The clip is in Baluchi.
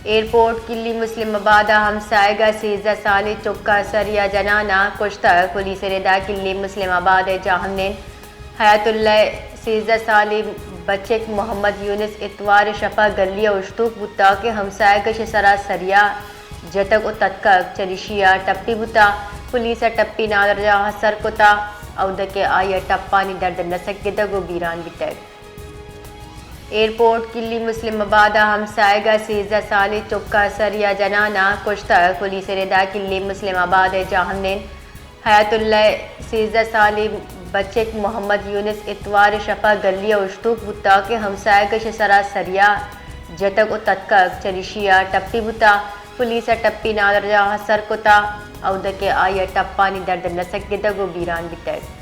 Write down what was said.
ایئرپورٹ کلی مسلم آباد ء ہمساہگ ء سیزدہ سالیں چک ء سریا جنان ء کشتگ۔ پولیس ء ردا کلی مسلم آباد ء جہمنند حیات اللہ ء سیزدہ سالیں بچک محمد یونس اتوار ء شپ ء گلی ء اوشتوک بوتگ کہ ہمساہگ اش ء سرا سریا جتگ و تتکگ، چریشی ء ٹپی بوتگ۔ پولیس ء ٹپی نادراہ ء سر کتگ، اود کہ آئی ء ٹپانی درد نہ سگتگ و بیران بیتگ۔ ایئرپورٹ کلی مسلم آباد ء ہمساہگ ء سیزدہ سالیں چک ء سریا جنان ء کشتگ۔ پولیس ء ردا کلی مسلم آباد ء جہمنند حیات اللہ ء سیزدہ سالیں بچک محمد یونس اتوار ء شپ ء گلی ء اوشتوک بوتگ کہ ہمساہگ اش ء سرا سریا جتگ و تتکگ، چریشی ء ٹپی بوتگ۔ پولیس ء ٹپی نادراہ ء سر کتگ، اود کہ آئی ء ٹپانی درد نہ سگتگ و بیران بیتگ۔